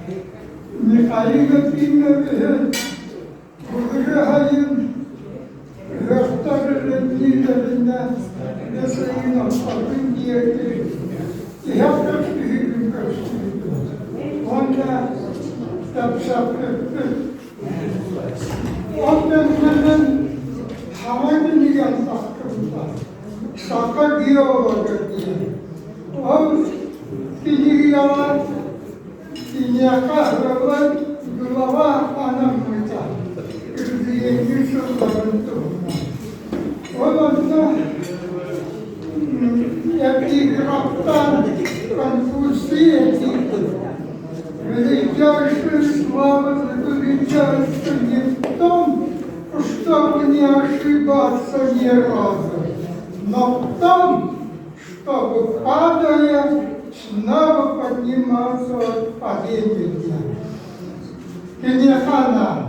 Михаил Ефимовиһы былырыһайын ыһыахтар эрэнниилэринэ бэс ыйын ортотун диэки тиһэх көрсүһүүбүн көрсүбүтүм уонна кэпсэппиппит. Ол кэннинэн хаҥа кинигэн тахсыбыта «Саха геолога» диэн. Ол кинигэҕэ киниэхэ ыаллар глава анаммыта Кыргыйыҥҥы сылларын туһунан. Ол онно эпиграфтаан Конфуций этиитин «Величайшая слава заключается не в том, чтобы не ошибаться ни разу, но в том, чтобы, падая, снова подниматься от падения». Киниэхэ анаан.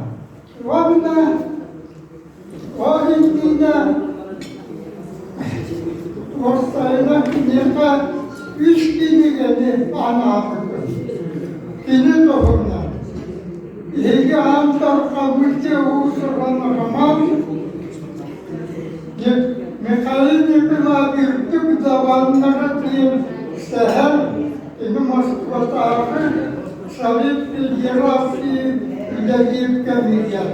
Уонна ол иннинэ уопсайынан киниэхэ үс кинигэни анаабытым. Кини туһунан биһиги аан тарҕаммыт уус-уран роман Михаил Николаевич үрдүк дабааннара диэн сэһэн кини Москватааҕы Совет Федерации үлэлиир кэмигэр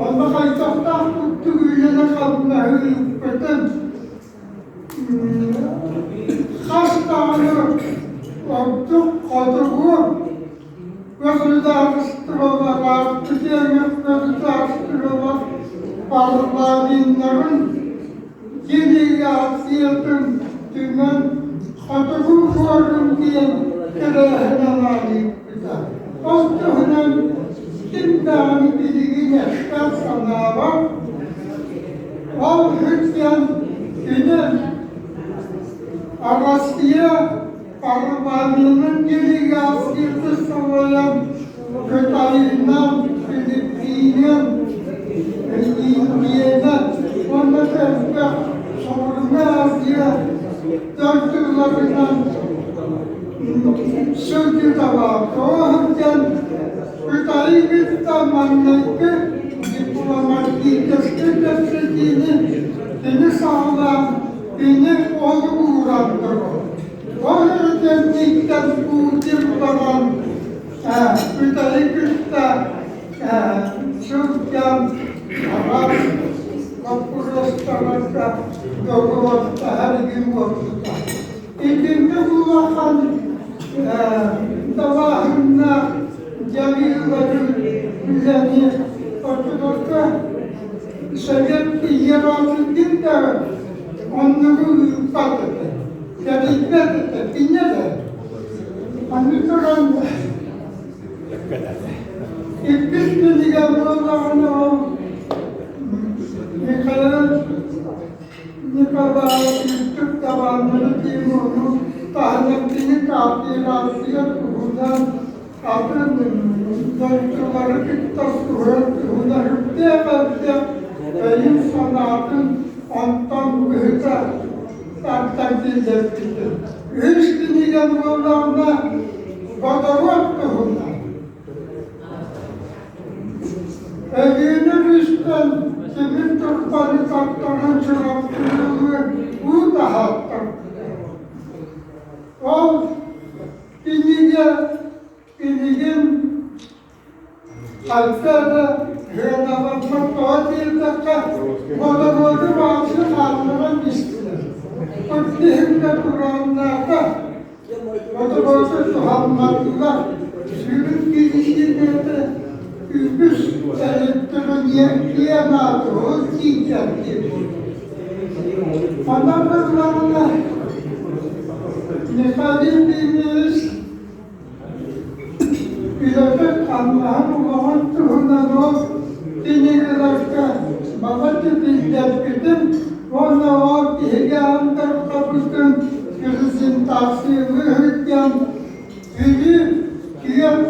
онно хайдахтаах курдук үлэни-хамнаһы ыыппытын хас даҕаны ордук хотугу государстволар Арктика государстволар парламеннарын делегациятын түмэн Хотугу форум диэн тэрээһин ыыппыта. Ол туһунан ким даҕаны билигин эппэт санаабат. Ол сылдьан кини Арассыыйа парламенын делегацията салайан Кытайынан, Филиппинэн, Индиянан уонна элбэх Соҕурууҥҥу Азия дойдуларынан сылдьыталаабыта. Ол сылдьан Кытайы кытта маҥнайгы дипломатическай кэпсэтиини кини саҕалаан, кини олук ууран турар. Ол эрэ кэнниттэн Путин баран Кытайы кытта сылдьан араас боппуруостарга доҕуһуоллаһар игин буолбута. Итинник улахан далааһыннаах дьайыылары үлэни оччолорго Совет Федерациятын да оннугу ыыппат этэ, тэрийбэт этэ, кинэ да. Аны туран иккис кинигэ буоллаҕына ол Михаил Николаевич үрдүк талааннары Тимуру таһынан кини кооперация туһунан атын дойдулары кытта суһан туһунан үрдээх элбэх бэйин санаатын онтон быһыта тардан киллэрбитин. Үһүс кинигэ буоллаҕына водород туһунан. Өлүөнэ өрүстэн тимир турбаны тартаран Чурапчылыы уу таһааттарбыта. Ол кинигэ билигин хайда эрэ сыаналаммат тоҕо диэтэххэ, водороду вообще хаалларан истилэр. Иккиһин да турааннаата водороду туһамматылар. Сүрүн биричиинэтэ үгүс электроэнергия наадыһын тиийдэр диэбит. Онон буоллаҕына Михаил Ильич Үлэтэ хамнаһын олоҕун туһунан ол кинигэлэргэ балачча биллэрбитим уонна ол биһиги антархабытын презентациялыы сылдьан Бүлүү түөрт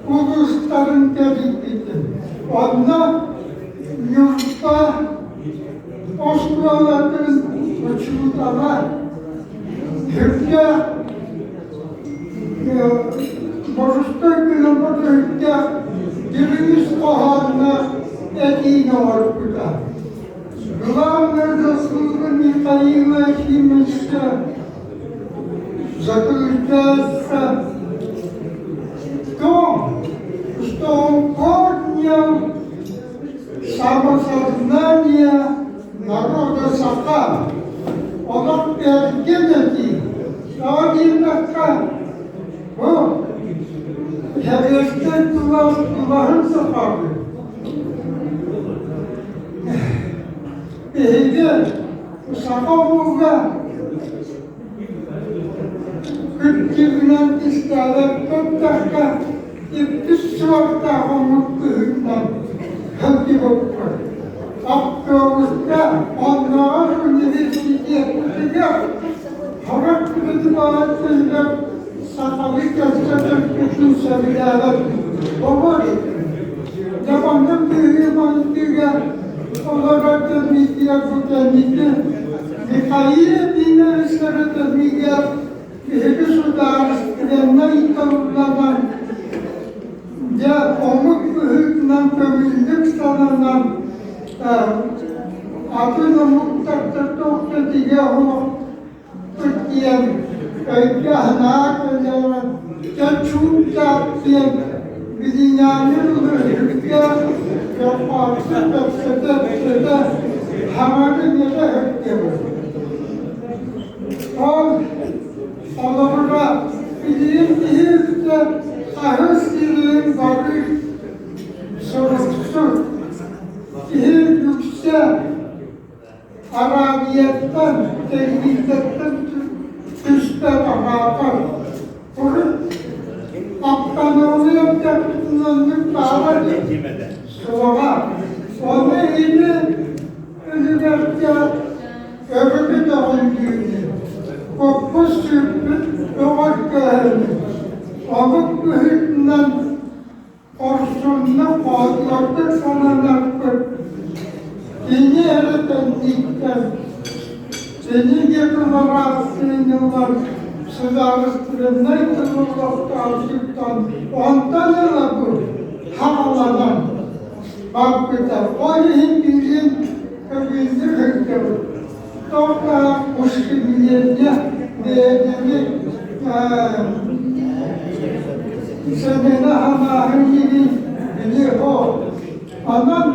улуустарын тэрийбитим. Онно Ньурба оскуолатын учуутала Сүрдээх Борустай кыламмат өрүттээх дириҥ ис хоһоонноох этиини оҥорбута. Главная заслуга Михаила Ефимовича заключается в том, что он поднял самосознание народа саха. Олох бэргэн этии. Тоҕо диэтэххэ, бу Сэбиэскэй тулаһын сахабы. Биһиги саха омуга күрдьүгүнэн истээбэппэтэххэ иккис суортаах омук быһыытынан сылдьыбыппыт. Автобуска оннооҕор университеппытыгар сорох преподавателлэр сахалыы кэпсэтэрбитин сөбүлээбэппит. Оҕо дьэ маннык быһыы-майгыга олорор кэммитигэр бу кэнники Михаил Ефимович кэмигэр биһиги судаарыстыбаннай тылланан дьэ омук быһыытынан көҥүллүк сананан атын омуктартан туох да тигэ оһох диэн өйгө-санаа кэлэрэ дьэ чуутаах диэн билиҥҥээҥи ылыһыырга көхтөөхтүк кэпсэтэ-ипсэтэ хаҥары ньэрэ сылдьабыт. Ол холобура билигин киһи үксэ хаһыс сирин бары суруксут киһи үксэ Араабыйаттан, телевизортан түспэт аһаатар. Урут автономия эрдэхпитинэ оннук баара дии. Суоҕа. Ону ини үлүгэргэ өрүбүт өҕүллүүнү, куппут сүүрпүт өҕөргөһөнү, омук быһыытынан Хорсунна хоотуордук сананарбыт кини эрэ кэнниттэн кини декларацияны судаарыстыбаннай тыллахтаахтыттан онтон ыла бу хааланан барбыта. Ол иһин билигин көҥүллүк сылдьабыт. Только ущемление бэйэни сэнэнэ санааһын диэн били Онон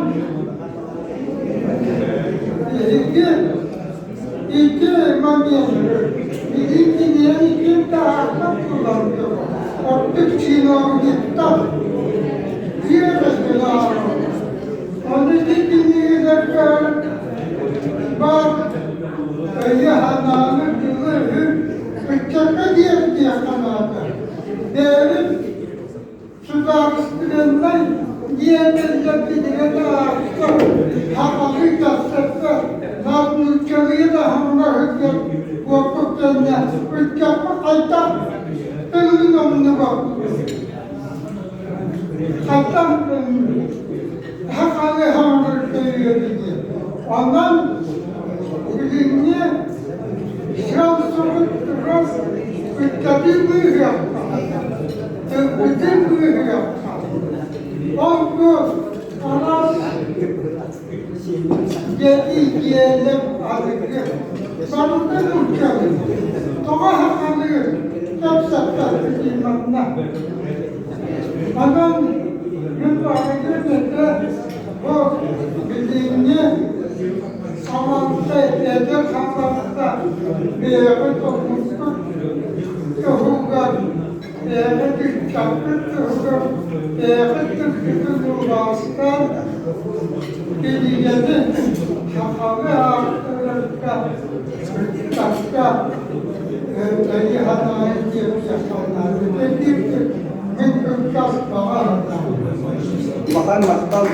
биһиги ити момент билигин кинини ким да аахпат буолан ордук чиновниктар диэбэттэр. Ону ити кинигэлэргэ баар өйү-санааны тылы-өһү ыччакка тиэрдиэххэ наада. Бэйэбит судаарыстыбаннай диэтэллэрбитигэр аахса сахалыы тахсарга нууччалыы да хаҥна сылдьар буолбут кэннэ ыччаппыт хайдах тылын умнубаппыт. Хайдах сахалыы хаҥнар диэн. Онон билиҥҥи сыал-сорук турар ыччаты быыһыахха, тылбытын быыһыахха. Ол бу араас дьиэлэр аныгы барыта нууччалыы тоҕо сахалыы кэпсэппэппитий манна? Онон мин баҕайы этэ бу билиҥҥи салалта эдэр салалта бэйэҕит омуккут туһугар, бэйэҕит ыччаккыт туһугар, бэйэҕит тылгытын убаастаан кинигэни сахалыы ааттыырга ыччакка өйү-санааны тиэрдиэххэ наада. Мин кылгас баҕа санаам. Улахан махтал.